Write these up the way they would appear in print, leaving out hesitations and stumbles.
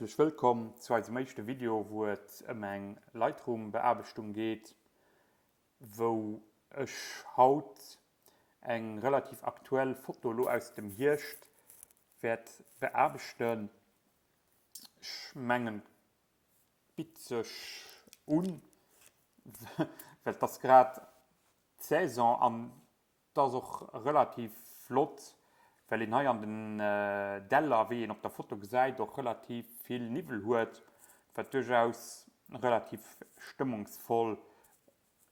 Häerzlech wëllkomm zu eisem éischte Video wou et ëm eng Lightroom Beaarbechtung geet, wou ech haut eng relativ aktuell Foto lo aus dem Hierscht wäert beaarbechten. Ech mengen et bitt sech un, well et ass grad d'Saison an 't ass och relativ flott, well een hei an den Däller, wéi een op der Foto gesäit, och relativ vill Niwwel huet, wat duerchaus relativ stëmmungsvoll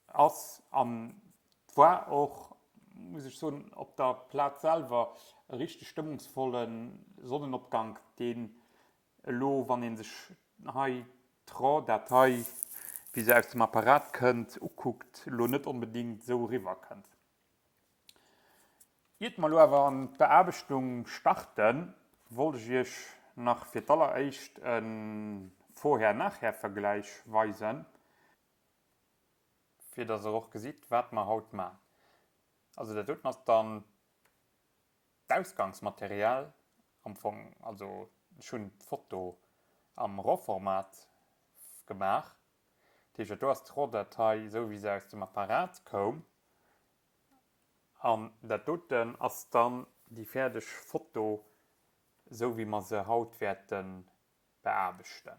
ass. An 't war och, muss ech soen, op der Plaz selwer e richteg stëmmungsvolle Sonnenopgank, deen elo, wann ee sech hei d'RAW-Datei, wéi se aus dem Apparat kënnt, ukuckt, elo net onbedéngt esou eriwwer kënnt. Iert mer elo awer an d'Beaarbechtung starten, wollt ech iech nach fir d'alleréischt e Vorher-Nachher-Vergläich weisen, fir dass der och gesitt, wat mer haut man. Also dat doten ass dann D'Ausgangsmaterial am Fong, also ech hunn d'Foto am RAW-Format gemaach, dat heescht dat do ass d'RAW-Datei esou wéi se aus dem Apparat koum, an dat doten ass dann déi fäerdeg Foto esou wéi mer se haut wäerte beaarbechten.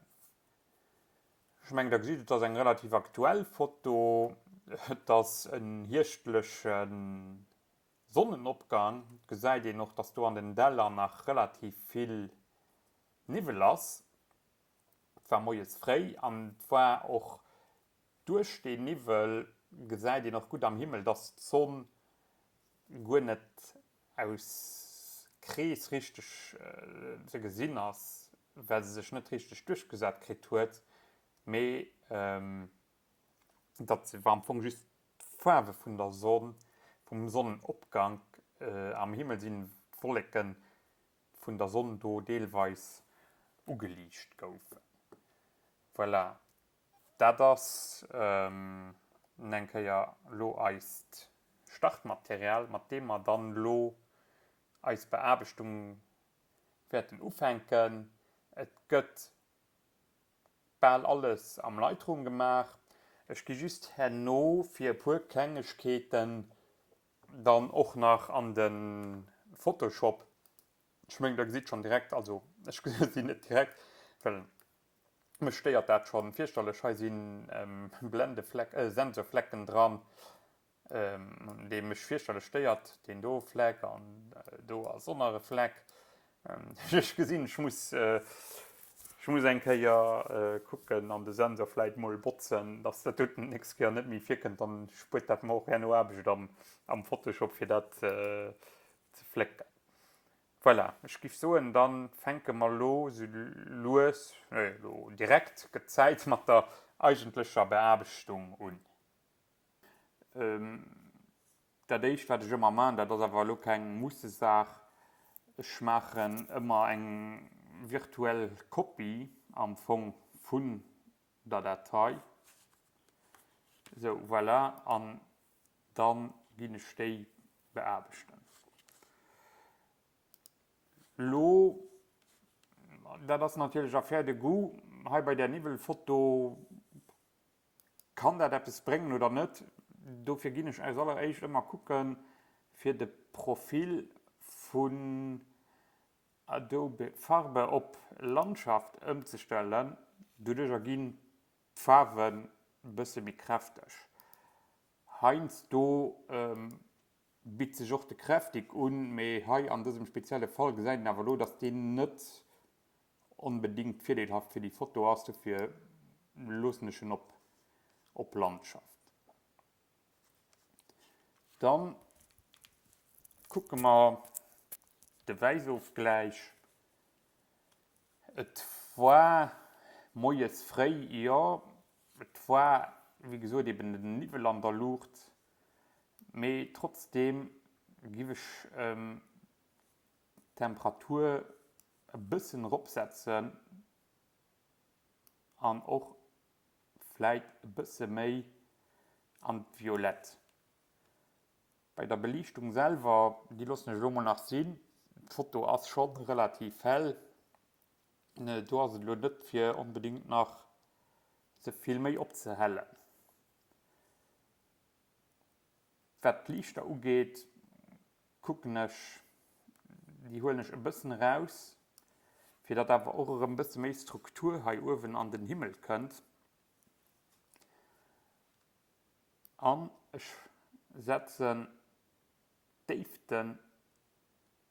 Ech mengen der gesitt, et ass eng relativ aktuell Foto, et ass en hierschtleche Sonnenopgang gesäit een och, dass do an den Däller nach relativ vill Niwwel ass. Et war moies fréi an et war och duerch deen Niwwel gesäit een och gutt am Himmel, dass d'Sonn guer net aus Krees richteg ze gesinn ass, well se sech net richteg duerchgesat kritt huet, mee dat war am Fong just D'Faarwe vun der Sonn, vum Sonnenopgank am Himmel sinn d'Wolleken vun der Sonn do deelweis ugeliicht goufen. Voilà, dat ass eng Kéier lo eist Startmaterial, mat deem mer dann lo eis Beaarbechtung wäerten ufänken. Et gëtt Bal alles am Lightroom gemaach. Ech gi just herno fir e puer Klengegkeeten dann och nach an de Photoshop. Ech mengen der gesitt schon direkt, also ech gesinn et direkt, well mech stéiert dat schon fierchterlech. Hei si Blendefleck, Sensorflecken dran. Dee mech fierchterlech stéiert, deen do Fleck an do ass och nach e Fleck. Ech gesinn, ech muss, ech muss eng Kéier kucken an de Sensor vläit mol botzen, dass dat doten d'nächst Kéier net méi virkënnt. Dann spuert dat mer och herno Aarbecht am, am Photoshop fir dat ze flécken. Voilà, ech giff soen, dann fänke mer lo sou lues, nee, lo direkt gëtt Zäit mat der eigentlecher Beaarbechtung un. Dat éischt wat ech ëmmer maachen, dat ass awer elo keng Mussesaach, ech maachen ëmmer eng virtuell Kopie am Fong vun der Datei. Sou, voilà, an da ginn ech déi beaarbechten. Elo, dat ass natierlech Affaire de goût, hei bei där Niwwelfoto Kann dat eppes bréngen oder net? Dofir ginn ech als alleréischt ëmmer kucken, fir de Profil vun Adobe Farbe op Landschaft ëmzestellen. Doduercher ginn d'Faarwen e bësse méi kräfteg. Heiansdo bitt sech och de Kräftig un, mee hei an dësem spezielle Fall gesäit een awer elo, dass deen net onbedingt virdeelhaft fir déi Foto ass, dofir loossen ech en op op Landschaft. Dann kucke mer de Wäissofgläich. Et war moies fréi, jo, et war wéi gesot eben den Niwwel an der Luucht, mee trotzdeem giff ech d'Temperatur e bëssen eropsetzen an och vläit e bësse méi an d'Violett. Bei der Beliichtung selwer, déi loossen ech elo mol nach sinn, d'Foto ass scho relativ hell. Do ass et elo net fir onbedingt nach se vill méi opzehellen. Wat d'Liichter ugeet, kucken ech, déi huelen ech e bëssen eraus, fir datt awer och erëm e bësse méi Struktur hei uewen an den Himmel kënnt. An ech setzen d'Déiften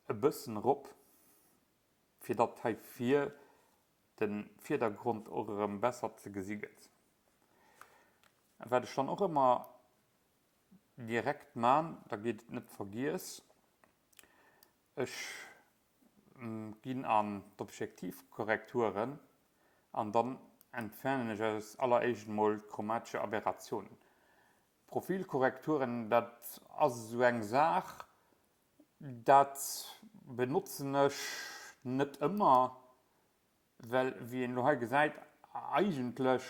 e bëssen erop, fir datt hei vir de Virdergrond och erëm besser ze gesi gëtt. Wat ech dann och ëmmer direkt man, da geet et net vergiess, ech ginn an d'Objektivkorrekturen an dann entfernen ech als alleréischt emol d'chromatesche Aberrationen. Profilkorrekturen, dat ass esou eng Saach, dat benotzen ech net ëmmer, well wéi een elo hei gesäit, eigentlech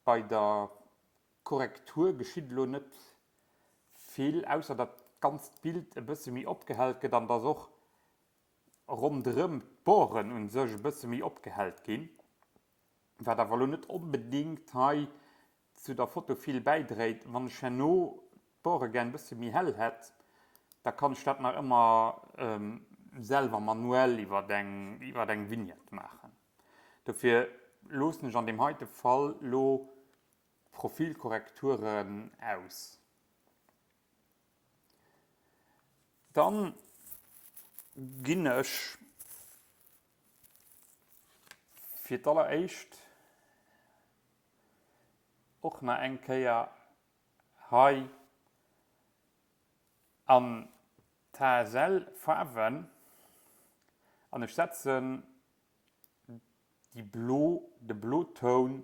bei der Korrektur geschitt elo net vill, ausser datt d'ganzt Bild e bësse méi opgehellt gëtt an datt och ronderëm d'Borden u sech e bësse méi opgehellt ginn. Wat awer elo net onbedingt hei zu der Foto vill bäidréit. Wann ech herno d'Bore gär en bësse méi hell hätt, da kann ech dat nach ëmmer selwer manuell iwwer eng iwwer eng Vignette maachen. Dofir loossen ech an deem heite Fall lo d'Profilkorrekturen aus. Dann ginn ech fir d'alleréischt och nach eng Kéier hei an d'HSL-Faarwen an ech setzen déi blo, de Blotoun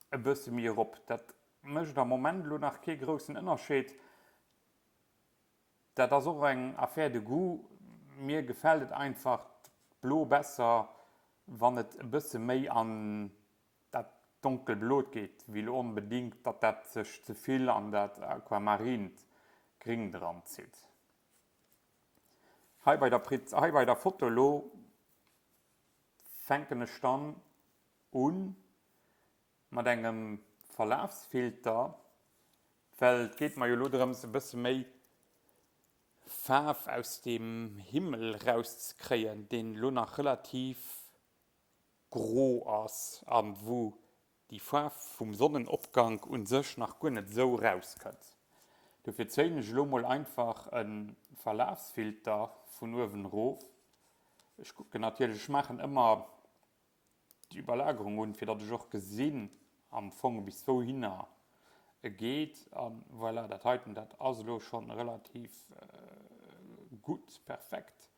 e bësse méi erop. Dat mécht am Moment elo nach kee groussen Ënnerscheed. Dat ass och eng Affaire de goût. Mir gefält et einfach d'Blo besser, wann et e bësse méi an dat donkelblot geet, wéi elo onbedingt, datt dat sech ze vill an dat aquamarint Gringt eranzitt. Hei bei der hei bei der Foto elo fänken ech dann un mat engem Verlafsfilter, well et geet mer jo elo drëms e bësse méi Faarf aus deem Himmel rauszekréien, deen elo nach relativ gro ass a wou déi Faarf vum Sonnenopgank un sech nach guer net esou rauskënnt. Dofir zéien ech elo mol einfach e Verlafsfilter vun uewen erof. Ech kucken natierlech, ech maachen ëmmer d'Überlagerung un, fir datt ech och gesinn am Fong bis wouhinner e geet. A voilà, dat heiten, dat ass elo schonn relativ gutt, perfekt.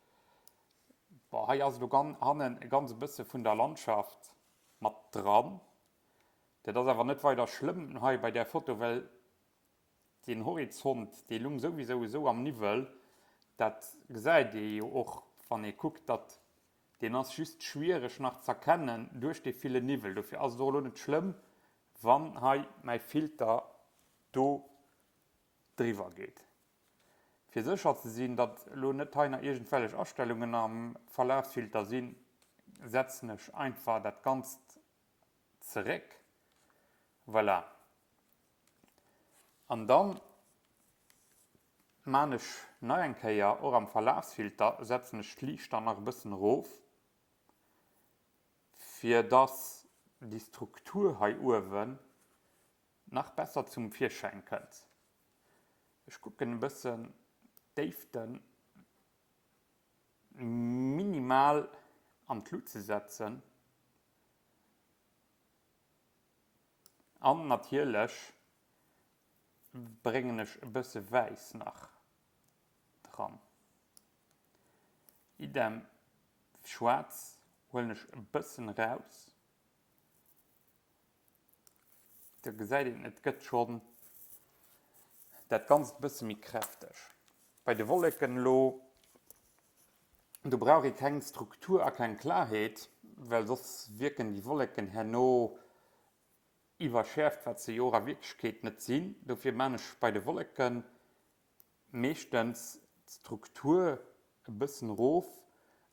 Bon, hei ass elo hannen e ganz e bësse vun der Landschaft mat dran. Dat ass awer net weider schlëmm hei bei där Foto, well Den Horizont, dee lung souwisou esou am Niwwel, dat gesäit ee jo och wann ee kuckt, datt deen ass just schwiereg nach z'erkennen duerch dee ville Niwwel. Dofir ass et och elo net schlëmm, wann hei mäi Filter do driwwer geet. Fir sécher ze sinn, datt elo net hei nach iergendwellech Astellungen am Verlafsfilter sinn, setzen ech einfach dat Ganzt zeréck. Voilà. An dann maan ech nach eng Kéier, och am Verlafsfilter setzen ech d'Liicht dann nach e bëssen erof, fir dass déi Struktur hei uewen nach besser zum Virschäin kënnt. Ech kucken e bëssen d'Déiften minimal an d'Lut ze setzen. An natierlech bréngen ech e bësse Wäiss nach dran. Idem Schwaarz huelen ech e bëssen eraus. Da gesäit een, et gëtt schonn dat Ganzt e bësse méi kräfteg. Bei de Wolleken elo, do brauch ee keng Struktur a keng Klarheet, well soss wierken déi Wolleken herno iwwerschäerft, wat se jo och a Wierklechkeet net sinn. Dofir maan ech bei de Wolleken meeschtens d'Struktur e bëssen erof.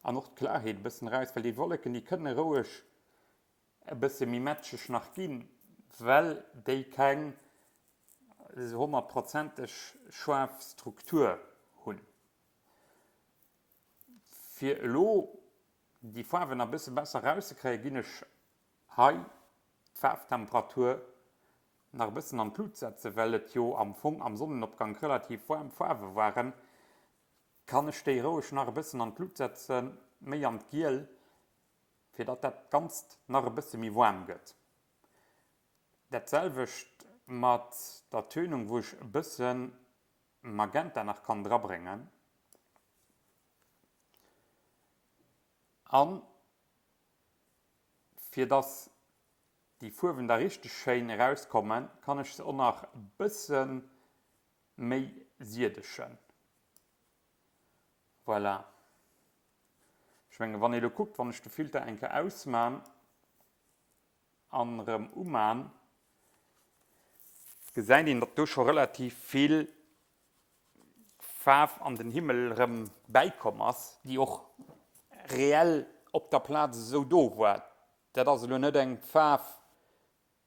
An och d'Klarheet e bëssen eraus, well déi Wolleken, déi kënne roueg e bësse méi mätscheg nach ginn, well déi keng honnertprozenteg schaarf Struktur hunn. Fir elo déi Faarwen e bësse besser erauszekréien, ginn ech hei d'Faarftemperatur nach e bëssen an d'Lut setzen, well et jo am Fong am Sonnenopgank relativ waarm Faarwe waren, kann ech déi roueg nach e bëssen an d'Lut setzen, méi an d'Giel, fir datt dat Ganzt nach e bësse méi waarm gëtt. Dat selwecht mat der Tönung, wou ech e bësse Magenta nach kann drabréngen. An fir dass déi Fuerwen da richteg schéin erauskommen, kann ech se och nach e bësse méi siedegen. Voilà. Ech mengen, wann ee lo kuckt, wann ech de Filter eng Kéier ausman an erëm uman, gesäit een, datt do scho relativ vill Faarf an den Himmel erëm bäikomm ass, déi och reell op der Plaz esou do war. Dat ass elo net eng Faarf,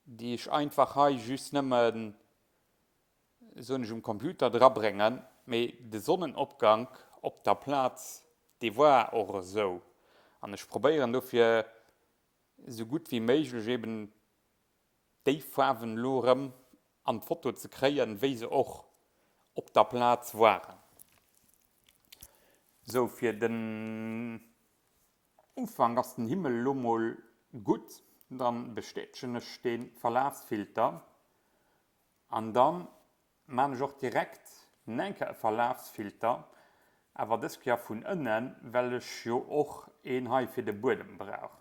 déi ech einfach hei just nëmmen, soen ech, um Computer drabréngen, mee de Sonnenopgank op der Plaz, dee war och esou. An ech probéieren dofir esou gutt wéi méiglech eben déi Faarwen elo erëm an d'Foto ze kréien, wéi se och op der Plaz waren. Sou, fir den Ufank ass den Himmel elo mol gutt, dann bestätegen ech de Verlafsfilter an dann maan ech och direkt nenker e Verlafsfilter, awer dës Kéier vun ënnen, well ech jo och een hei fir de Buedem brauch.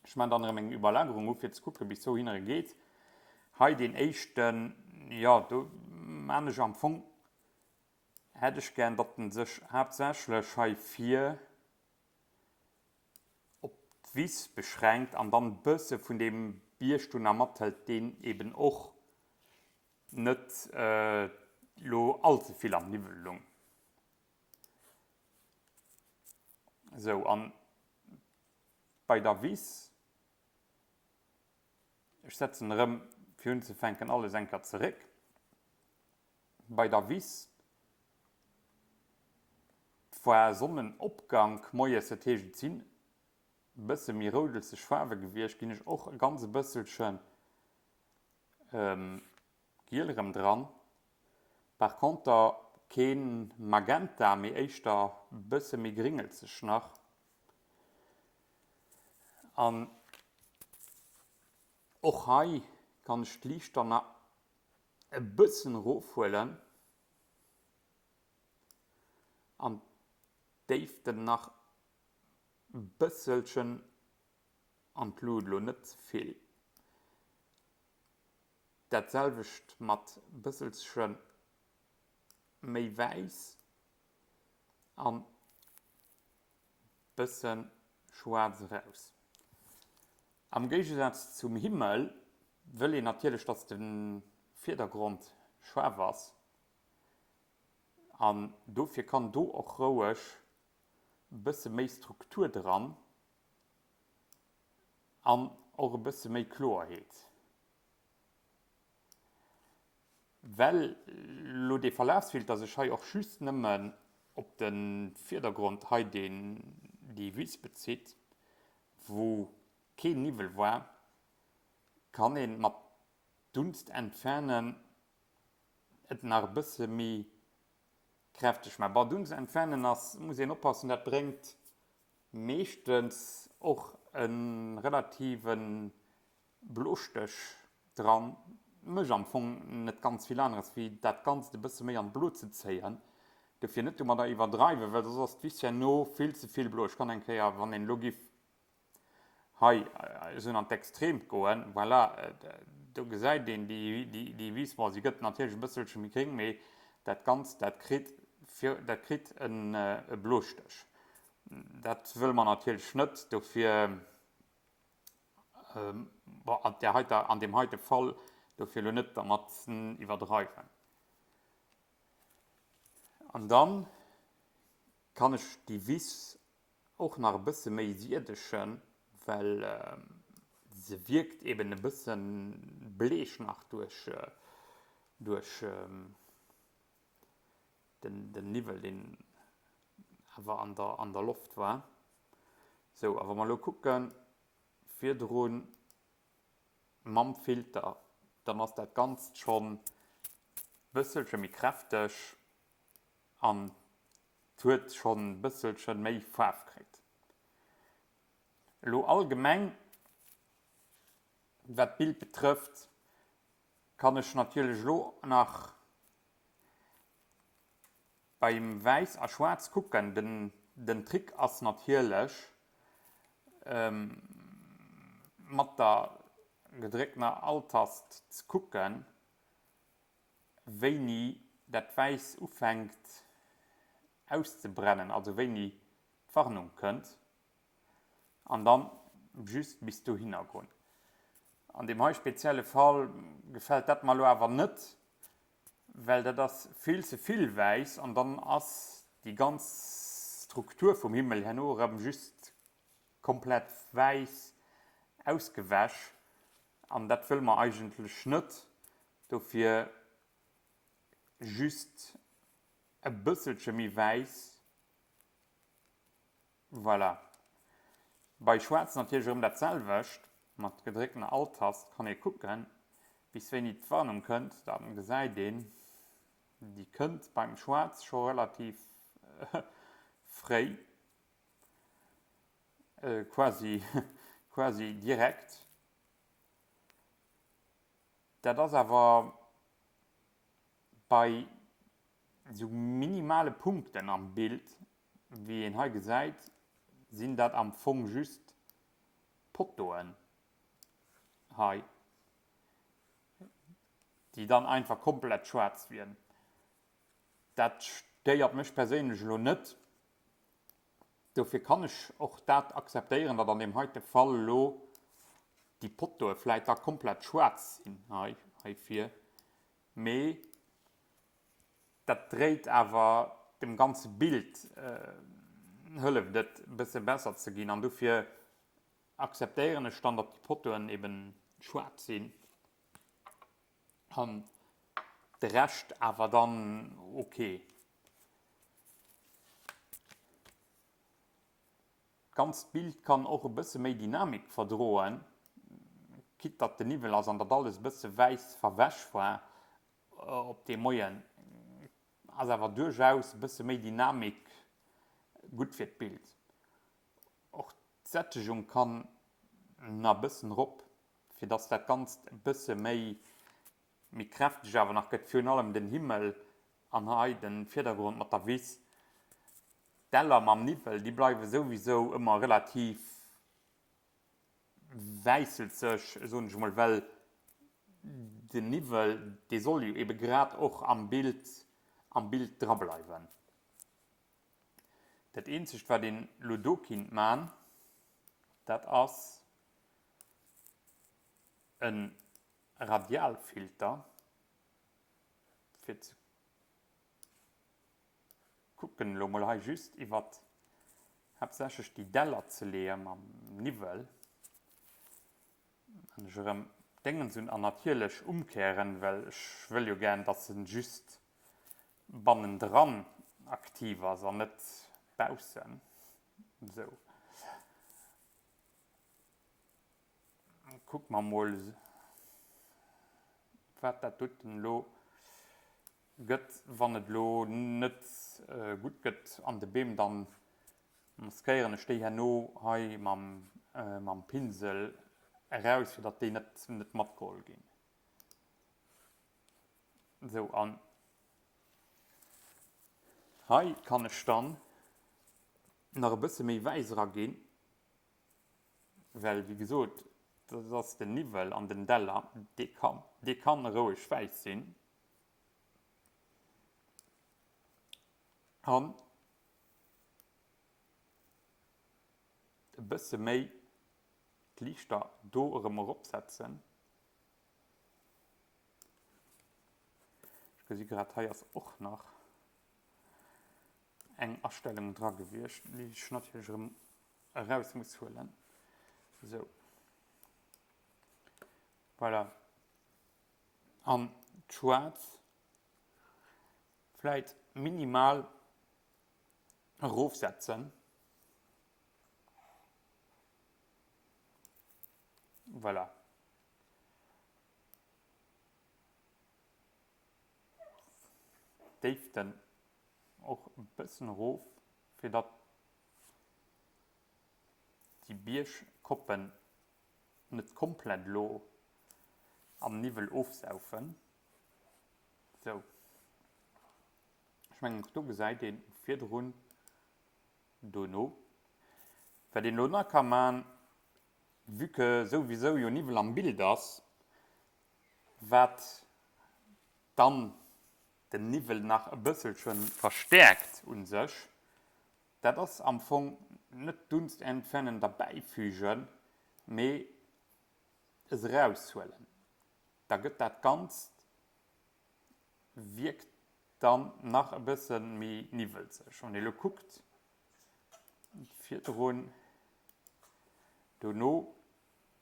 Ech maan dann erëm eng Überlagerung u fir ze kucken bis wouhinner e geet. Hei deen éischten, jo do maan ech am Fong, hätt ech gär datt en sech haaptsächlech hei vir op d'Wiss beschränkt an dann bësse vun deem Bierg do nach mathëlt, deen eben och net lo all ze vill am Niwwel lung. Sou an bei der Wiss, ech setzen erëm fir unzefänken alles eng Kéier zeréck, bei der Wiss war Sonnenopgank moies, dat heescht et sinn e bësse méi roudelzeg Faarwe gewiescht, ginn ech och e ganz e bësselche Giel erëm dran. Par conter keen Magenta, mee éischter bësse méi gringelzeg nach. An och hei kann ech d'Liicht dann nach e bëssen erofhuelen an d'Déiften nach e bësselchen an d'Luut, elo net ze vill. Dat selwecht mat bësselche méi wäiss an bësse schwaarz eraus. Am Géigesaz zum Himmel wëll een natierlech dass de Virdergrond schaarf ass an dofir kann do och roueg bësse méi Struktur dran an och e bësse méi Kloerheet. Well lo dee Verlafsfilter sech hei och just nëmmen op de Virdergrond hei deen déi Wiss bezitt, wou keen Niwwel war, kann ee mat Dunst entfernen et nach e bësse méi kräfteg maachen. Bon, Dunst entfernen ass, muss een oppassen, dat bréngt meeschtens och e relativen Blostéch dran, mécht am Fong net ganz vill aneres wéi dat Ganzt e bësse méi an d'Blo ze zéien. Dofir net domadder iwwerdreiwen, well soss ass d'Wiss herno vill ze vill blo. Ech kann eng Kéier, wann een elo giff hei esou an d'Extreemt goen, voilà, do gesäit een déi Wiss, bon, si gëtt natierlech e bësselche méi gréng, mee dat Ganzt, dat kritt, dat kritt e Blostéch. Dat wëlle mer natierlech net, dofir Bon, an där heiter, an deem heite Fall dofir elo net dermat iwwerdreiwen. An dann. Kann ech déi Wiss och nach e bësse méi siedegen, well se wierkt eben e bësse bleech nach duerch duerch den Niwwel deen awer an der an der Loft war. Sou, a wa mer elo kucken virdrun mam Filter, dann ass dat Ganzt schonn bësselche méi kräfteg an huet schonn bësselche méi Faarf kritt. Elo allgemeng wat d'Bild betrëfft, kann ech natierlech elo nach beim Wäiss a Schwaarz kucken. Den den Trick ass natierlech mat der gedrécktener Alt-Tast ze kucken, wéini dat Wäiss ufänkt auszebrennen, also wéini d'Warnung kënnt, an dann just bis dohinner goen. An deem hei spezielle Fall gefält dat mer elo awer net, well dat ass vill ze vill wäiss an dann ass déi ganz Struktur vum Himmel herno erëm just komplett wäiss ausgewäsch an dat wëlle mer eigentlech net. Dofir just e bësselche méi wäiss. Voilà. Bei schwaarz natierlech erëm dat selwecht, mat gedrécktener Alt-Tast kann ee kucken, bis wéini d'Warnung kënnt. Da gesäit een, déi kënnt beim schwaarz scho relativ fréi, quasi quasi direkt. Dat ass awer bei esou minimale Punkten am Bild, Wéi een hei gesäit, sinn dat am Fong just Pottoen hei, déi dann einfach komplett schwaarz wieren. Dat stéiert mech perséinlech elo net, dofir kann ech och dat akzeptéieren, datt an deem heite Fall elo déi Pottoe vläit da komplett schwaarz sinn hei heivir, mee Dat dréit awer dem ganze Bild, hëlleft et e bësse besser ze ginn an dofir akzeptéieren ech dann, datt déi Pottoen eben schwaarz sinn an de Rescht awer dann ok. D'ganzt Bild kann och e bësse méi Dynamik verdroen, quitte datt de Niwwel ass an datt alles e bësse wäiss verwäsch war op dee Moien, ass awer duerchaus e bësse méi Dynamik gutt fir d'Bild. Och d'Sättegung kann na bëssen rop, fir datt dat Ganzt e bësse méi méi kräfteg awer nach gëtt, virun allem den Himmel an hei den Virdergrond mat der Wiss. D'Däller mam Niwwel, déi bleiwe souwisou ëmmer relativ wäisselzeg, soen ech emol, well den Niwwel, dee soll jo ebe grad och am Bild, am Bild dra bleiwen. Dat eenzegt wat een lo do kinnt man, dat ass en Radialfilter fir ze kucken elo mol hei just iwwert haaptsächlech déi Däller ze leeë mam Niwwel an ech erëm Déngens un an natierlech umkehren, well ech wëll jo gären, dass en just bannendran aktiv ass an net baussen. Sou. Kucke mer mol wat dat doten elo gëtt. Wann et elo net gutt gëtt an de Beem, dann maskéieren ech déi herno hei mam Pinsel eraus, fir datt déi net net matgeholl ginn. Sou, an hei kann ech dann nach e bësse méi wäiss eraginn. Well wéi gesot, dat ass den Niwwel an den Däller, dee kann, dee kann roueg wäiss sinn. An e bësse méi d'Liichter do erëm eropsetzen. Ech gesi grad, hei ass och nach. eng Astellung dra gewiescht, déi ech natierlech erëm eraus muss huelen. Sou. Voilà. An d'Schwaarz vläit minimal erofsetzen. Voilà. D'Déiften och e bëssen erof, fir datt déi Biergkoppen net komplett elo am Niwwel ofsaufen. Sou, ech mengen och do gesäit een virdrun, dono. Wat een elo nach ka man, vue que souwisou jo Niwwel am Bild ass, wat dann den Niwwel nach e bësselche verstäerkt u sech, dat ass am Fong net Dunst entfernen derbäifügen, mee es eraushuelen. Da gëtt dat Ganzt, wierkt dann nach e bësse méi niwwelzeg. Wann ee lo kuckt, virdrun, dono,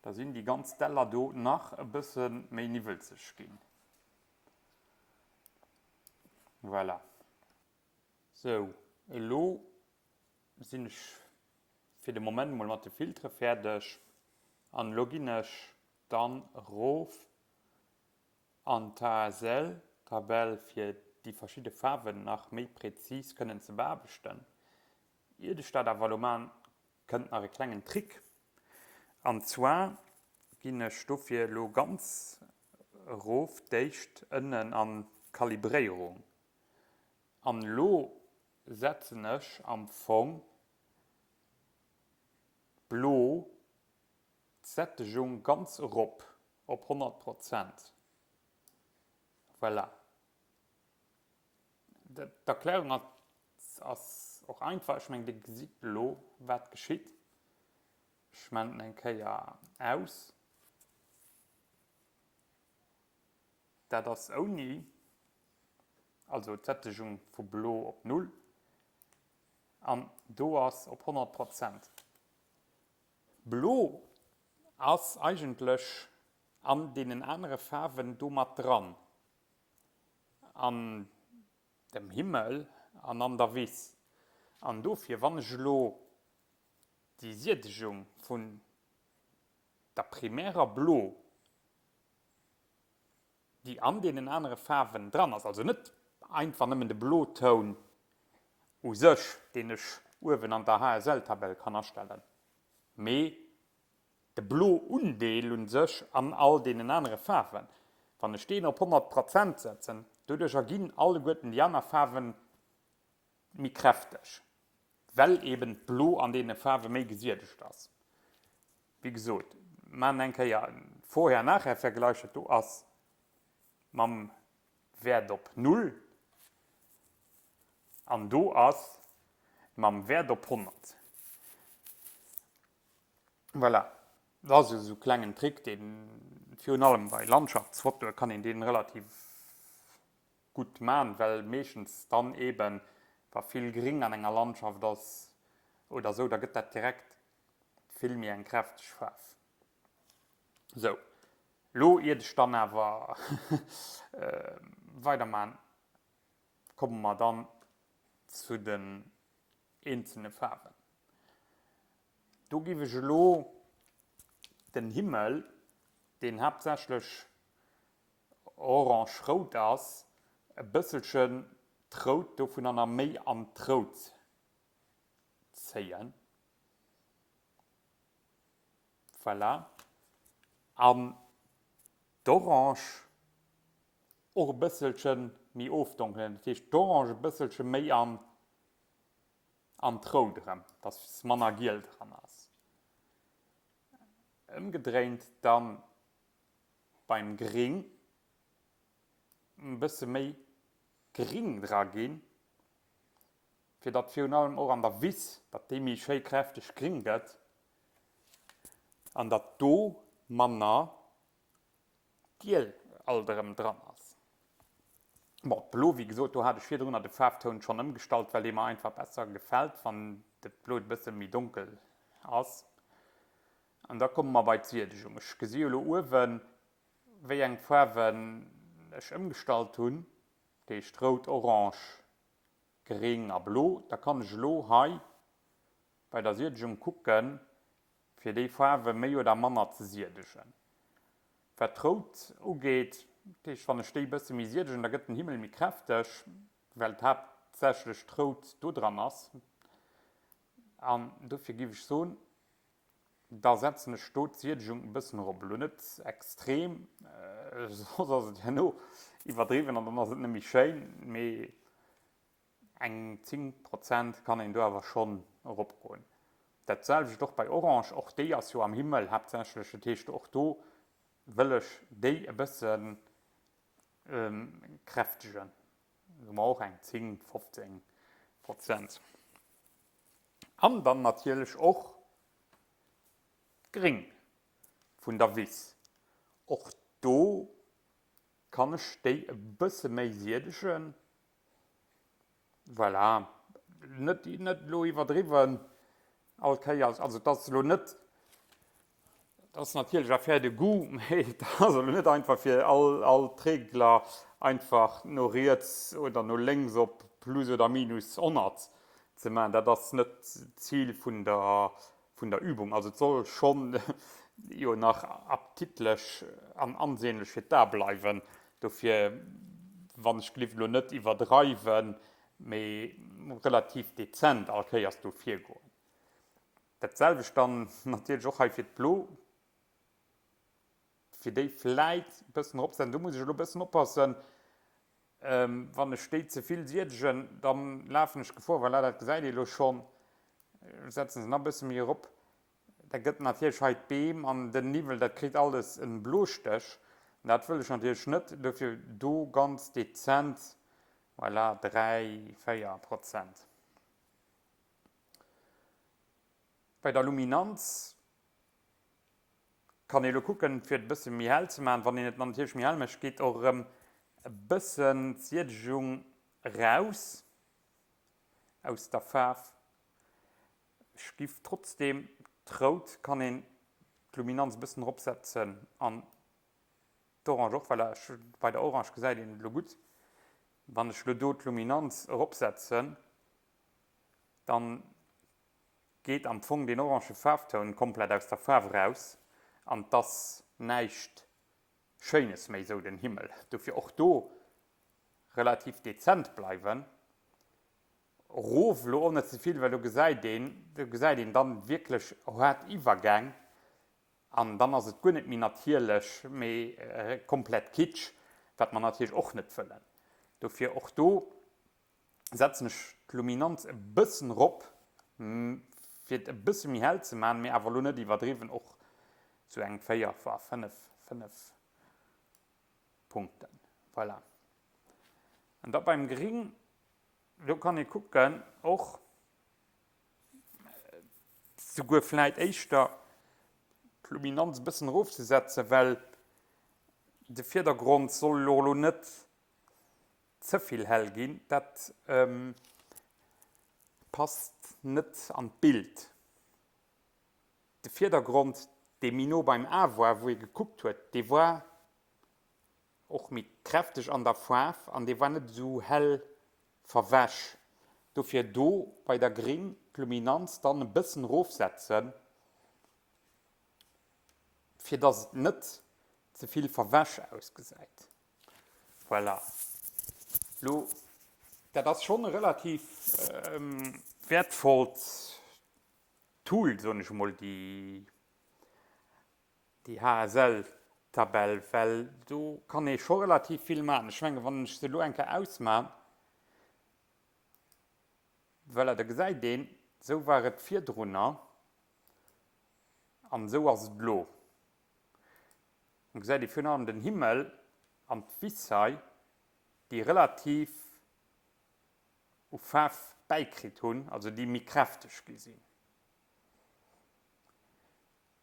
Da sinn déi ganz Däller do nach e bësse méi niwwelzeg ginn. Voilà. Sou, elo sinn ech fir de Moment mol mat de Filtere fäerdeg an elo ginn ech dann erof an d'HSL-Tabell fir déi verschidde Faarwen nach méi präzis kënnen ze beaarbechten. Iert ech dat awer elo man, Kënnt nach e klengen Trick, an zwar ginn ech dofir elo ganz erof d'éischt ënnen an d'Kalibréierung an elo setzen ech am Fong d'Blo, d'Sättegung ganz erop op 100 Prozent. Voilà. D'Erklärung ass och einfach. Ech mengen, Dir gesitt elo, wat geschitt. Ech man en eng Kéier aus. Dat ass ouni, also d'Sättegung vu blo op null an do ass op 100 Prozent. Blo ass eigentlech an deenen anere Faarwen do mat dran. An dem Himmel an an der Wiss. An dofir, wann ech elo déi Siedegung vun der primärer Blo, déi an deenen anere Faarwen dran ass, also net einfach nëmmen de Blotoun u sech, deen ech uewen an der HSL-Tabell kann astellen, mee De Blo-Undeel un sech an all deenen anere Faarwen, wann ech deen op 100 Prozent setzen, doduercher ginn alleguerten déi aner Faarwen méi kräfteg, well eben d'Blo an deene Faarwe méi gesiedegt ass. Wéi gesot, maachen eng Kéier e Vorher-Nachher-Vergleich, dat do ass mam Wäert op Null an do ass mam Wäert op 100. Voilà, dat ass esou e klengen Trick, deen virun allem bei Landschaftsfotoe kann een deen relativ gutt man, well meeschtens dann eben wa vill Gring an enger Landschaft ass oder esou, da gëtt dat direkt vill méi eng kräfteg Faarf. Sou, lo iert ech dann awer weiderman, komme mer dann zu den eenzelne Faarwen. Do giff ech elo den Himmel, deen haaptsächlech orange-rout ass, e bësselchen d'Rout dovunner méi an d'Rout zéien. Voilà. An d'Orange och e bësselche méi ofdonkelen, dat heescht d'Orange e bësselche méi an An d'Rout erëm, dass manner Giel dran ass. Ëmgedréint dann beim Gring e bësse méi Gring dra ginn, fir datt virun allem och an der Wiss, datt déi méi schéi kräfteg gring gëtt an datt do manner Giel alt erëm dran ass. Bon, d'Blo, wéi gesot, do hat ech virdrunner de Faarftoun schonn ëmgestallt, well dee mer einfach besser gefält, wann de Blo e bësse méi donkel ass. An da komme mer bei d'Siedegung. Ech gesi jo elo uewen, wéi eng Faarwen ech ëmgestallt hunn, dat heescht rout, orange, gréng a blo. Da kann ech elo hei bei der Siedegung kucken, fir déi Faarwe méi oder manner ze siedegen. Wat d'Rout ugeet, dat heescht wann ech déi e bësse méi siedegen, da gëtt den Himmel méi kräfteg, well haaptsächlech d'Rout do dran ass. An dofir géif ech soen, da setzen ech do d'Siedegung e bëssen erop. Elo net extrem, soss ass et herno iwwerdriwwen an dann ass et net méi schéin, mee Eng 10 Prozent kann een do awer schonn eropgoen. Dat selwecht och bei Orange, och déi ass jo am Himmel haaptsächlech. Dat heescht, och do wëll ech déi e bësse kräftegen. Do hu mer och eng 10, 15 Prozent. An dann natierlech och d'Gréng vun der Wiss. Och do kann ech déi e bësse méi siedegen. Voilà, net, net elo iwwerdriwwen all Kéiers. Also et ass elo net, et ass natierlech Affaire de goût, mee et ass elo net einfach fir all, all d'Regler einfach no riets oder no lénks op plus oder minus 100 ze maachen. Dat ass net d'Zil vun der, vun der Übung. Also et soll schonn jo nach appetitlech an ansehnlech fir d'A bleiwen. Dofir, wann ech gelift, elo net iwwerdreiwen, mee relativ dezent all Kéiers do virgoen. Dat selwecht dann natierlech och hei fir d'Blo, fir déi vläit e bëssen eropsetzen. Do muss ech elo e bëssen oppassen, wann ech déi ze vill siedegen, da lafen ech Gefor, voilà, dat gesäit ee elo schonn, ech setzen se nach e bësse méi erop, Da gëtt natierlech hei d'Beem an den Niwwel, dat kritt alles en Blostéch. Dat wëll ech natierlech net, dofir do ganz dezent, voilà, 3, 4 Prozent. Bei der Luminanz kann ee lo kucken, fir et e bësse méi hell ze maachen. Wann een et natierlech méi hell mécht, geet och erëm e bëssen d'Siedegung raus aus der Faarf. Ech giff trotzdem d'Rout, kann een d'Luminanz e bëssen erop setzen an d'Orange och, well ech bei der Orange gesäit een et elo gutt, wann ech elo do d'Luminanz erop setzen, dann geet am Fong deen orange Faarftoun komplett aus der Faarf eraus an t'ass näischt Schéines méi sou den Himmel. Dofir och do relativ dezent bleiwen. Rof elo och net ze vill, well do gesäit een, do gesäit een dann wierklech haart Iwwergäng an dann ass et guer net méi natierlech, mee komplett Kitsch, wat mer natierlech och net wëllen. Dofir och do setzen ech d'Luminanz e bëssen rop, fir et e bësse méi hell ze man, mee awer elo net iwwerdriwwen, och sou eng 4, 5, 5 Punkten. Voilà. An da beim Gring, do kann ee kucken, och souguer vläit éischter d'Luminanz e bëssen erofzesetzen, well de Virdergrond soll jo elo net ze vill hell ginn. Dat passt net an d'Bild. De Virdergrond, dee méi no beim A war, wou ee gekuckt huet, dee war och méi kräfteg an der Faarf an dee war net esou hell verwäsch. Dofir do bei der Gring d'Luminanz dann e bëssen erofsetzen, fir dass et net ze vill verwäsch ausgesäit. Voilà. Lo, dat ass schonn e relativ wäertvollt Tool, soen ech emol, déi déi HSL-Tabell, well do kann ee scho relativ vill maachen. Ech mengen, wann ech se elo eng Kéier ausman, voilà, da gesäit een, esou war et virdrunner an esou ass et elo. Da gesäit ee virun allem den Himmel an d'Wiss hei, déi relativ u Faarf bäikritt hunn, also déi méi kräfteg gi sinn.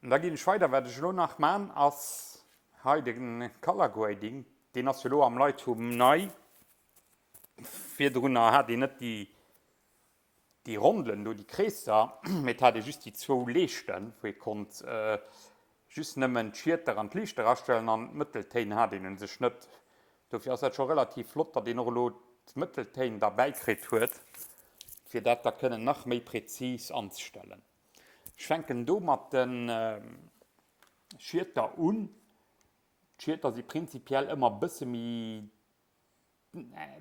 An da ginn ech weider. Wat ech elo nach man, ass hei de Color Grading. Deen ass jo elo am Lightroom nei. Virdrunner hat een net déi déi Rondelen do, déi Kreesser, mee et hat ee just déi zwou Leeschten, wou ee konnt just nëmmen d'Schieter an d'Liichter astellen an d'Mëtteltéin hat een u sech net. Dofir ass dat scho relativ flott, datt een och elo d'Mëtteltéin derbäi kritt huet, fir dat da kënnen nach méi präzis anzestellen. Ech fänken do mat de Schieter un. D'Schieter si prinzipiell ëmmer e bësse méi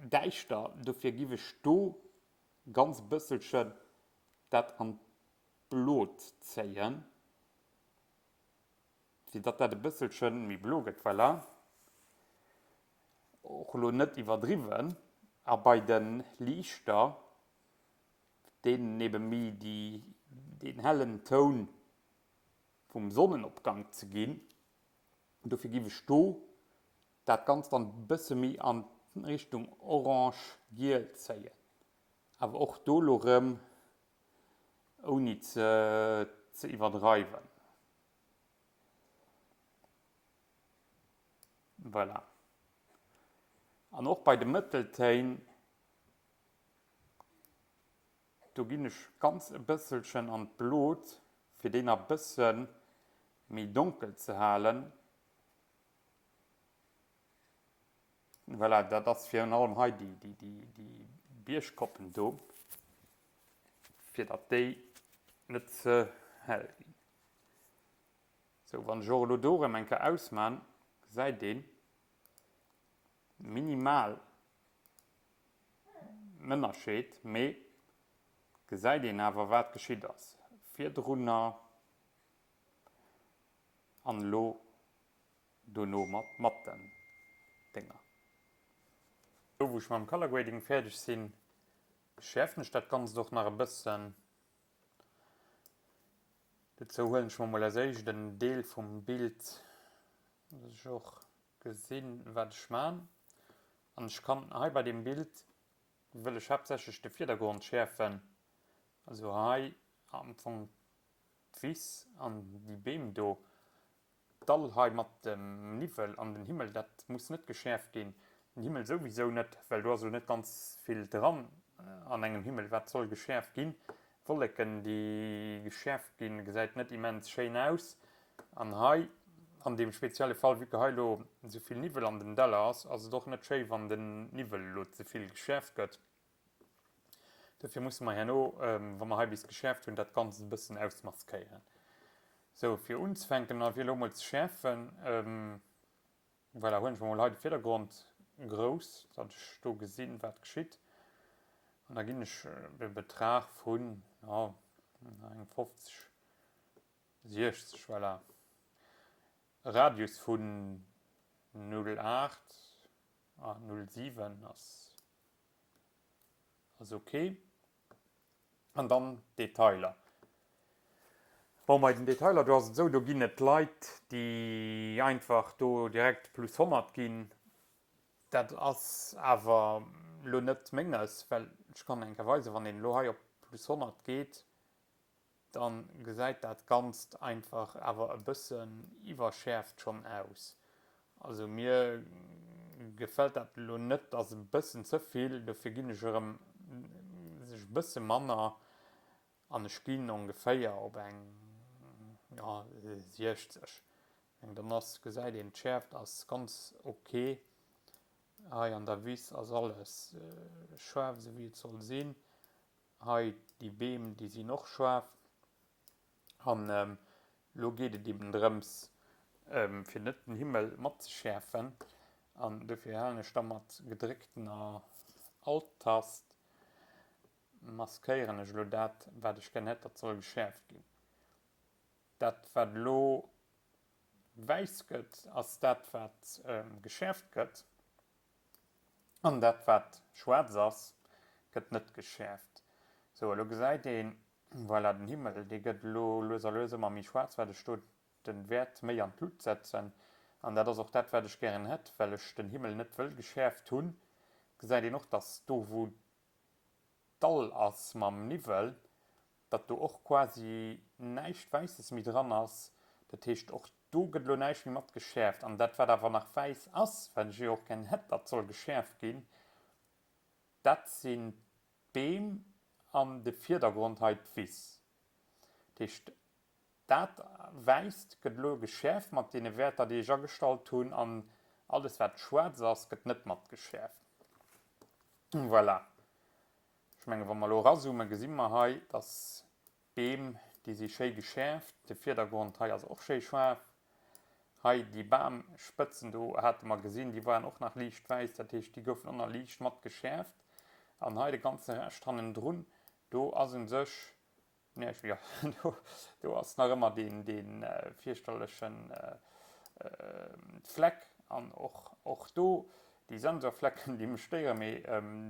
däischter, dofir giff ech do ganz bësselchen dat an d'Blot zéien, fir datt dat e bësselchen méi blo gëtt. Voilà, och elo net iwwerdriwwen. A bei de Liichter, deenen ebe méi déi deen hellen Toun vum Sonnenopgang ze ginn, dofir giff ech do dat Ganzt dann e bësse méi an Richtung orange-giel zéien, awer och do lo rëm ouni ze ze iwwerdreiwen. Voilà. An och bei de Mëtteltéin, do ginn ech ganz e bësselchen an d'Blot, fir déi nach e bësse méi donkel ze halen. Voilà, dat ass virun allem hei déi Biergkoppen do, fir datt déi net ze hell ginn. Sou, wann ech och elo do erëm eng Kéier ausman, gesäit een minimal en Ënnerscheed, mee gesäit een awer wat geschitt ass virdrunner an elo dono mat mat den Dénger. Elo wou ech mam Color Grading fäerdeg sinn, schäerfen ech dat Ganzt och nach e bëssen. Dozou huelen ech mer mol als éischt en Deel vum Bild, dass ech och gesinn wat ech maan. An ech kann hei bei deem Bild wëll ech haaptsächlech de Virdergrond schäerfen, also hei am Fong d'Wiss an déi Beem do. D'Dall hei mat dem Niwwel an den Himmel, dat muss net geschäerft ginn. Den Himmel souwisou net, well do ass elo net ganz vill dran an engem Himmel, wat soll geschäerft ginn. Wolleken, déi geschäerft ginn, gesäit net immens schéin aus. An hei an deem spezielle Fall, vue que hei elo esou vill Niwwel an den Däller ass, ass et och net schéi, wann den Niwwel elo ze vill geschäerft gëtt. Dofir musse mer herno, wa mer hei bis geschäerft hunn, dat Ganzt e bëssen ausmaskéieren. Sou, fir unzefänken a fir elo emol ze schäerfen, voilà, huelen ech mer emol hei de Virdergrond grouss, datt ech do gesinn, wat geschitt. An da ginn ech e Betrag vun, jo, eng 50, 60, voilà, e Radius vun 0,8 a 0,7 ass. Ass ok. An dann d'Detailer. Bon, bei den Detailer, do ass et esou, do ginn et Leit, déi einfach do direkt plus 100 ginn. Dat ass awer elo net Menges, well ech kann eng Kéier weisen, wann een elo hei op plus 100 geet, Dann gesäit dat Ganzt einfach awer e bëssen iwwerschäerft schonn aus. Also mir gefält dat elo net, ass e bëssen ze vill, dofir ginn ech erëm sech e bësse manner an ech ginn ongeféier op eng, jo, 60. Dann ass, gesäit een, d'Schäerft ass ganz ok. Hei an der Wiss ass alles schaarf esou wéi et soll sinn. Hei déi Beem, déi sinn och schaarf. An elo geet et eben drëms, fir net den Himmel matzeschäerfen. An dofir halen ech da mat gedrécktener Alt-Tast, maskéieren ech elo dat, wat ech gär hätt, datt soll geschäerft ginn. Dat, wat elo wäiss gëtt, ass dat, wat geschäerft gëtt. An dat wat schwaarz ass, gëtt net geschäerft. Sou, elo gesäit een, voilà, den Himmel, dee gëtt elo lues a lues ëmmer méi schwaarz, wat ech do den Wäert méi an d'Lut setzen. An dat ass och dat, wat ech gären hätt, well ech den Himmel net wëll geschäerft hunn. Gesäit een och, dass do wou Dall ass mam Niwwel, datt do och quasi näischt Wäisses méi dran ass. Dat heescht, och do gëtt elo näischt méi mat geschäerft. An dat, wat awer nach wäiss ass, wat ech jo och gär hätt, datt soll geschäerft ginn, Dat sinn d'Beem an de Virdergrond hei d'Wiss. Dat heescht, dat Wäisst gëtt elo geschäerft mat deene Wäerter, déi ech agestallt hunn, an alles wat schwaarz ass, gëtt net mat geschäerft. Voilà. Ech menge wa mer elo erazoomen, gesi mer hei, dass d'Beem, déi si schéi geschäerft, de Virdergrond hei ass och schéi schaarf. Hei déi Bamspëtzen do hate mer gesinn, déi waren och nach liicht wäiss, dat heescht déi goufen och nach liicht mat geschäerft. An hei de ganze Rescht hannendrun, do ass u sech näischt méi, jo do ass nach ëmmer deen dee fierchterleche Fleck an och och do déi Sensorflecken, déi mech stéieren, mee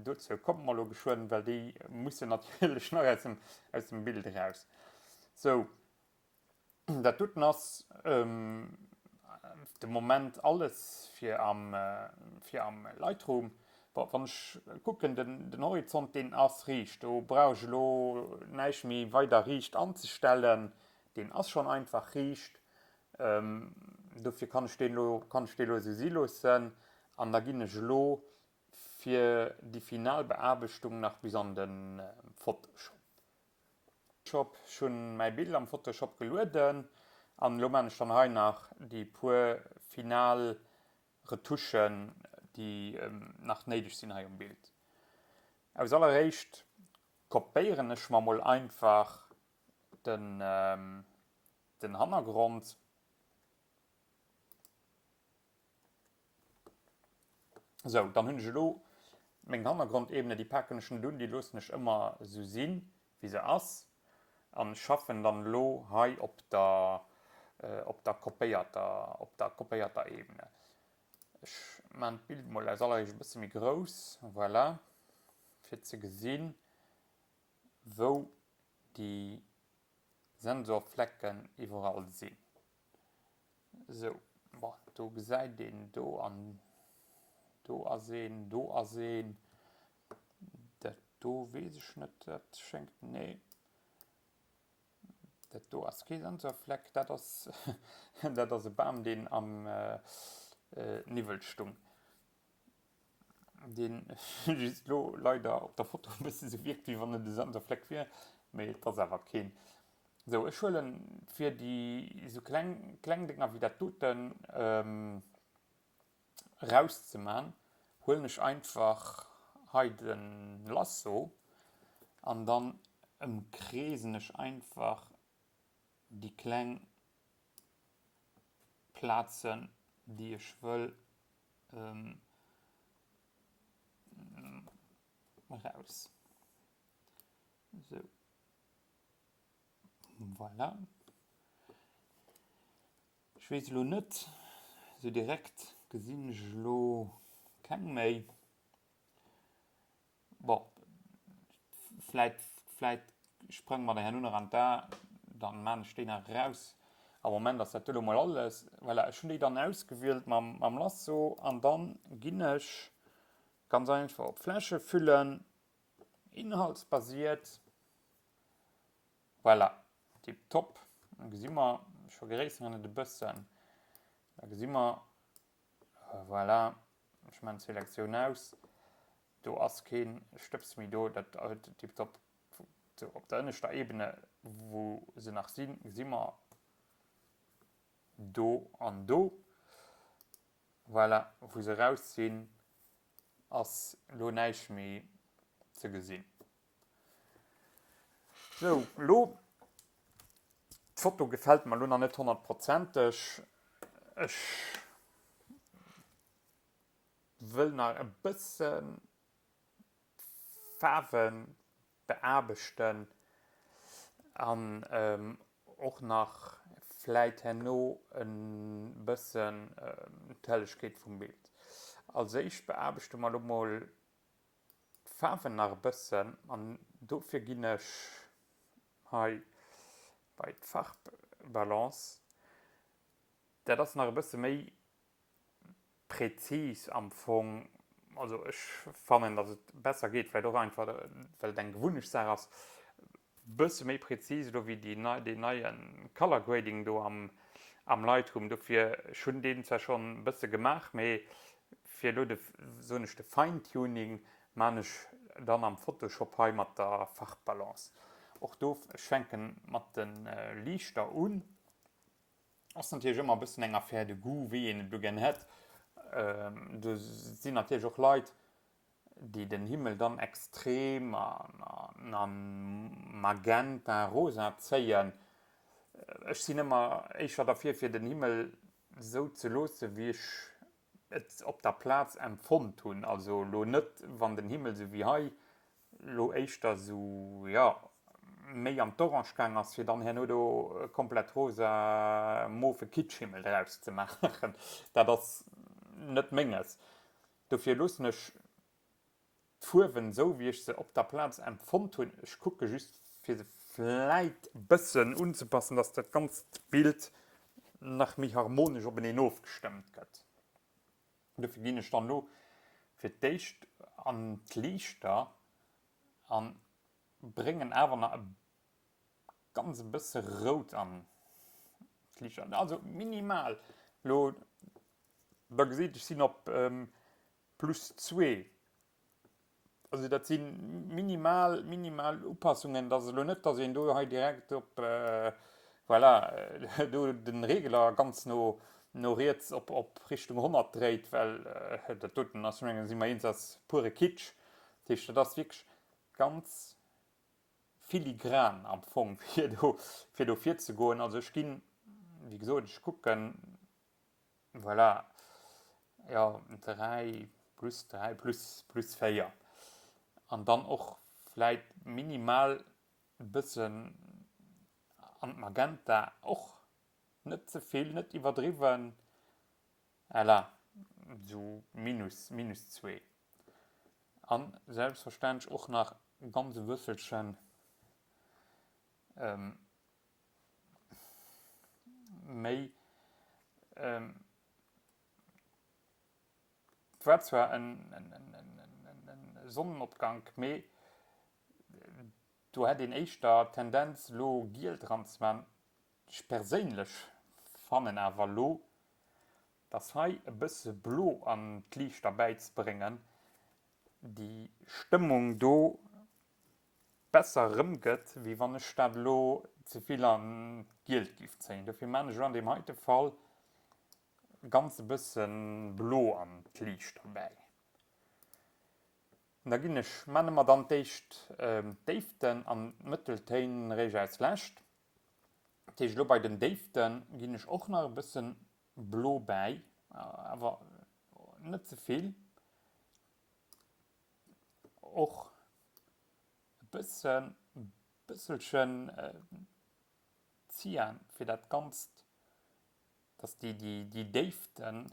dozou komme mer elo geschwënn, well déi mussen natierlech nach aus dem aus dem Bild eraus. Sou. Dat doten ass de Moment alles fir am, fir am Lightroom. Bon, wann ech kucken, den, den Horizont, deen ass riicht. Do brauch ech elo näischt méi weider riicht anzestellen. Deen ass schonn einfach riicht. Dofir kann ech deen elo, kann ech dee elo esou si loossen. An da ginn ech elo fir déi final Beaarbechtung nach bis an de Photoshop. Shop, ech hunn mäi Bild am Photoshop gelueden an elo maan ech dann hei nach déi puer final Retouchen déi nach néideg sinn hei um Bild. Aus alleréischt kopéieren ech mer mol einfach den Hannergrond. Sou, dann hunn ech elo meng Hannergrondebene, déi paken ech net un, déi loossen ech ëmmer esou sinn, wéi se ass an schaffen dann elo hei op der, op der kopéierter, op der kopéierter Ebene. Ech maan d'Bild mol aus alleréischt e bësse méi grouss, voilà, fir ze gesinn, wou déi Sensorflecken iwwerall sinn. Sou, bon, do gesäit een do an do ass een, do ass een. Dat do weess ech net, dat schéngt, nee. Dat do ass kee Sensorfleck, dat ass, dat ass e Bam, deen am Niwwel stung. Deen just lo leider op der Foto e bësse sou wierkt, wéi wann et e Sensorfleck wier, mee et ass awer keen. Sou, ech huelen fir déi sou kleng, kleng Dénger wéi dat doten erauszeman, huelen ech einfach hei de Lasso an dann ëmkreesen ech einfach déi kleng Plazen, déi ech wëll eraus. Sou. Voilà. Ech weess elo net, sou direkt gesinn ech elo keng méi. Bon, vläit, vläit sprange mer der herno nach an d'A, dann maan ech déi nach eraus. Am Moment ass dat elo mol alles. Voilà, ech hunn déi dann ausgewielt mam, mam Lasso an dann ginn ech ganz einfach op Fläche füllen, inhaltsbasiert. Voilà, tiptop. Da gesi mer, ech vergréisseren et e bëssen, da gesi mer, voilà, ech maan d'Selektioun aus. Do ass keen Stëbs méi do, dat huet tiptop. Sou, op der ënneschter Ebene, wou se nach sinn, gesi mer do an do. Voilà, wou se raus sinn, ass elo näischt méi ze gesinn. Sou, elo, d'Foto gefält mer elo nach net honnertprozenteg. Ech Wëll nach e bëssen d'Faarwen beaarbechten an och nach vläit herno e bëssen d'Hellegkeet vum Bild. Als éischt beaarbechte mer lo mol d'Faarwen nach e bëssen an dofir ginn ech hei bei d'Farbbalance. Dat ass nach e bësse méi Präzis am Fong, also ech fannen dass et besser geet, vläit och einfach well et eng Gewunneschtssaach ass, bësse méi präzis elo wéi déi nei, deen neie Color Grading do am am Lightroom. Dofir, ech hunn deen zwar schonn bësse gemaach, mee fir elo de, soen ech, de Fine Tuning maan ech. dann am Photoshop hei mat der Farbbalance. Och do, ech fänken mat de Liichter un. Ass natierlech ëmmer e bëssen eng Affaire de goût, wéi een et elo gär hätt. Do sinn natierlech och Leit, déi den Himmel dann extrem a magenta, rosa zéien. Ech sinn ëmmer éischer derfir, fir den Himmel esou ze loosse wéi ech et op der Plaz empfonnt hunn. Also elo net, wann den Himmel esou wéi hei elo éischter esou, jo, méi an d'Orange gaang ass, fir dann herno do e komplett rosa, mofe Kitschhimmel draus ze maachen. Dat ass net Menges. Dofir loossen ech d'Fuerwen esou, wéi ech se op der Plaz empfonnt hunn. Ech kucke just, fir se vläit e bëssen unzepassen, dass dat ganzt Bild nach méi harmonesch openeen ofgestëmmt gëtt. Dofir ginn ech dann elo fir d'éischt an d'Liichter a bréngen awer nach e ganz e bësse Rout an d'Liichter, also minimal. Elo, da gesitt, ech sinn op plus zwee. Also dat si minimal, minimal Upassungen. Dat ass elo net, datt een do hei direkt op, voilà, do de Regeler ganz no, no riets op, op Richtung 100 dréit, well dat doten ass, ech mengen, si mer eens, ass pure Kitsch. Dat heescht, dat ass wierklech ganz filigran am Fong, fir do, fir do virzegoen. Also ech ginn, wéi gesot, ech kucken, Voilà, jo, 3 plus 3 plus plus 4. An dann och vläit minimal e bëssen an d'Magenta, och net ze vill, net iwwerdriwwen. Voilà, esou minus, minus zwee. An selbstverständlech och nach ganz e bësselchen Méi et war zwar en Sonnenopgank, mee do hätt een éischter d'Tendenz lo giel dran ze man. Ech perséinlech fannen awer lo, dass hei e bësse blo an d'Liicht derbäizebréngen déi Stëmmung do besser erëmgëtt, wéi wann ech dat elo ze vill an d'Gielt giff zéien. Dofir maan ech elo an deem heite Fall ganz e bësse blo an d'Liicht derbäi. An da ginn ech, maan ëmmer dann d'éischt d'Déiften an d'Mëtteltéin eréischt als lescht. Dat heescht elo bei den Déifte ginn ech och nach e bësse blo bäi, awer net ze vill. Och e bëssen, bësselchen Cyan fir dat Ganzt, dass déi, déi, déi Déiften,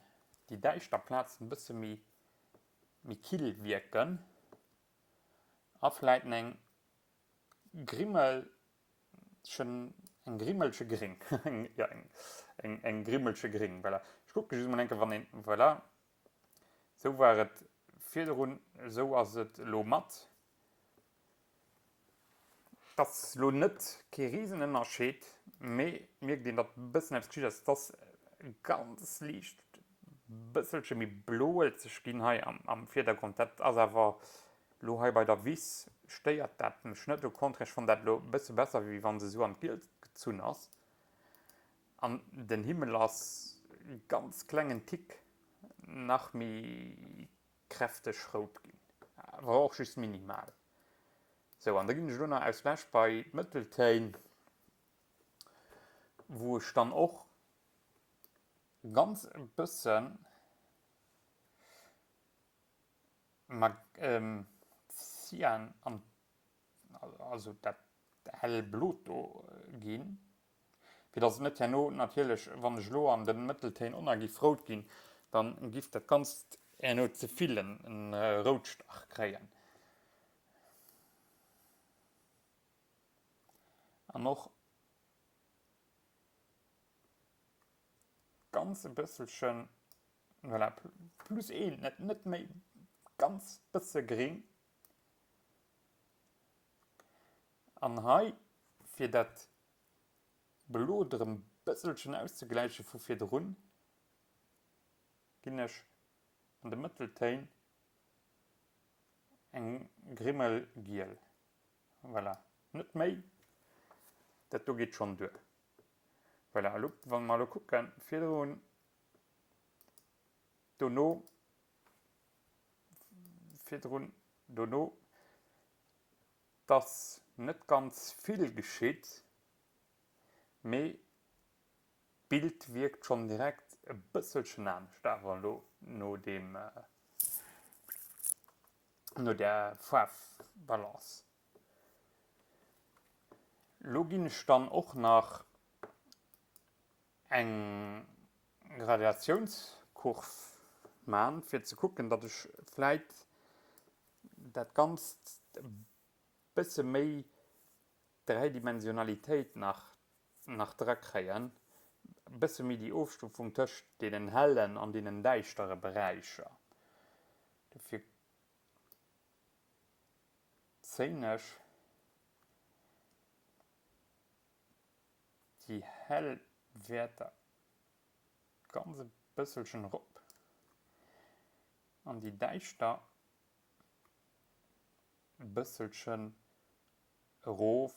déi däischter Plazen e bësse méi, méi kill wierken. A vläit eng Grimmelchen, eng Grimmelche gréng, jo, eng, eng Grimmelche gréng, voilà. Ech kucke just emol eng Kéier, wann een, voilà. Sou war et virdrun, esou ass et elo mat. Et ass elo net kee Risenënnerscheed, mee et mierkt een, datt e bëssen eppes geschitt ass. Et ass ganz liicht bësselche méi bloelzeg ginn hei am Virdergrond. Dat ass awer elo hei bei der Wiss stéiert dat mech net. Au contraire, ech fannen dat elo e bësse besser, wéi wa se esou an d'Gielt gezunn ass. An den Himmel ass e ganz klengen Tick nach méi kräfteg rout ginn, awer och just minimal. Sou, an da ginn ech elo nach aus lech bei d'Mëtteltéin, wou ech dann och ganz e bëssen Cyan an also dat hellblot do ginn, fir dass et net herno natierlech, wann ech elo an de Mëtteltéin onnner giff rout ginn, dann giff dat Ganzt herno ze vill en Routstach kréien. An och ganz e bësselchen, voilà, plus een, net, net méi, ganz bësse gréng. An hei, fir dat Blot erëm bësselchen auszegläiche vu virdrun, ginn ech an de Mëtteltéin Eng Grimmel giel. Voilà. Net méi. Dat do geet schonn duer. Voilà, elo, wa mer elo kucken, virdrun, dono, virdrun, dono, dass net ganz vill geschitt, mee d'Bild wierkt schonn direkt e bësselchen anescht awer elo no deem, no där Faarfbalance. Lo ginn ech dann och nach eng Graduatiounskurv man, fir ze kucken, datt ech vläit dat Ganzt e bësse méi Dräidimensionalitéit nach nach dra kréien, e bësse méi déi Ofstufung tëscht deenen hellen an deenen däischtere Beräicher. Dofir zéien ech déi hell Wäerter ganz e bësselchen erop an déi däischter e bësselchen erof.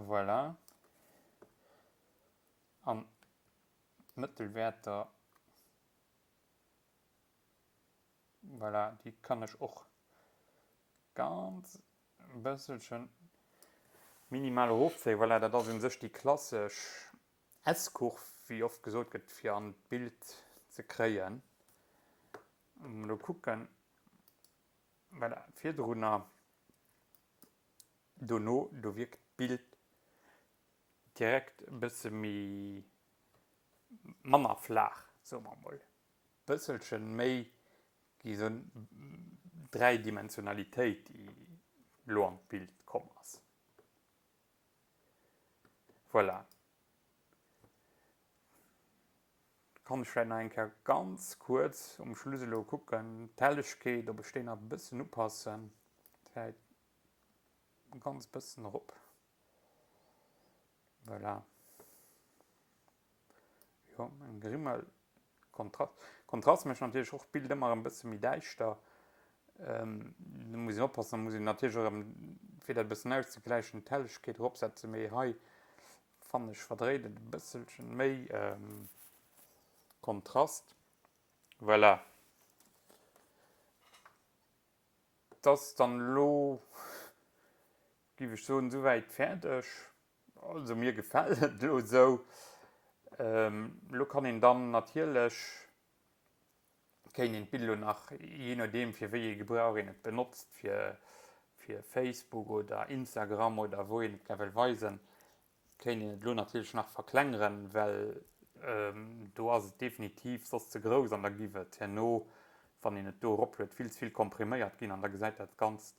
Voilà. An d'Mëttelwäerter. Voilà, déi kann ech och ganz e bësselchen minimal erofzéien. Voilà, dat ass u sech déi klassesch S-Kurv, wéi oft gesot gëtt, fir an d'Bild ze kréien. Mol kucken, voilà, virdrunner, dono, do wierkt d'Bild direkt e bësse méi manner flaach, soe mer emol. Bësselchen méi déi sou Dräidimensionalitéit, déi elo an d'Bild komm ass. Voilà. Kann ech vläit nach eng Kéier ganz kuerz um Schluss elo kucken, d'Hellegkeet, ob ech déi nach e bëssen upassen. Vläit e ganz bëssen erop. Voilà. Jo, eng Grimmel. Kontrast. Kontrast mécht natierlech och d'Bild ëmmer e bësse méi däischter. Ähm, do muss een oppassen, da muss een natierlech och erëm, fir dat e bëssen auszegläichen, d'Hellegkeet eropsetzen. Mee hei fannen ech verdréit et e bësselchen méi ähm, Kontrast. Voilà. 't ass dann elo, géif ech soen, souwäit fäerdeg. Also mir gefält et elo esou. Elo kann een dann natierlech, kéint een d'Bild elo nach, jee nodeem fir wéi ee Gebrauch een et benotzt, fir fir Facebook oder Instagram oder wou een et gär wëll weisen, kéint een et elo natierlech nach verklengeren, well do ass et definitiv soss ze grouss an da giff et herno, wann een et do eropluet, vill ze vill kompriméiert ginn an da gesäit dat Ganzt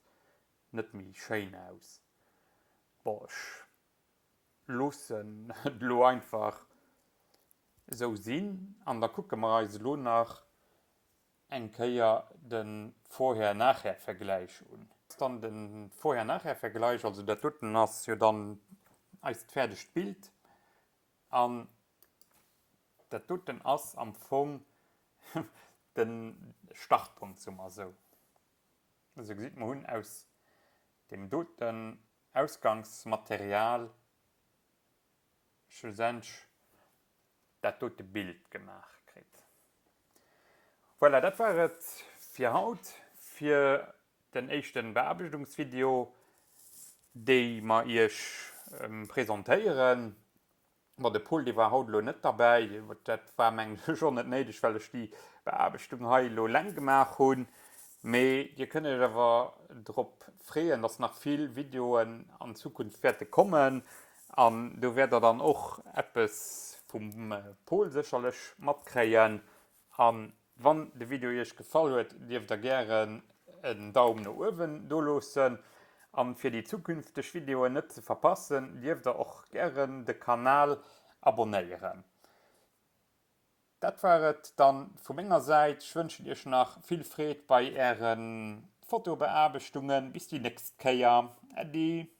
net méi schéin aus. Bon, ech loossen et elo einfach esou sinn an da kucke mer eis elo nach eng Kéier de Vorher-Nachher-Vergläich un. Dann de Vorher-Nachher-Vergläich, also dat doten ass jo dann eist fäerdegt Bild an dat doten ass am Fong de Startpunkt, soe mer esou. Also gesitt, mer hunn aus deem doten Ausgangsmaterial schlussendlech dat dote Bild gemaach kritt. Voilà, dat war et fir haut, fir den éischte Beaarbechtungsvideo, déi mer iech presentéieren. Bon, de Paul, dee war haut elo net derbäi. Dat war, mengen ech, och net néideg, well ech déi Beaarbechtung hei elo eleng gemaach hunn. Mee Dir kënnt Iech awer drop freeën, dass nach vill Videoen an Zukunft wäerte kommen. An do wäert Der dann och eppes vum Paul sécherlech matkréien. A wann de Video Iech gefall huet, dierft Der gären en Daum no uewen do loossen. An fir déi zukünfteg Videoen net ze verpassen, dierft Der och gären de Kanal abonnéieren. Dat war et dann vu menger Säit. Ech wënschen Iech nach vill Freed bei ären Fotobeaarbechtungen. Bis déi nächst Kéier. Äddi!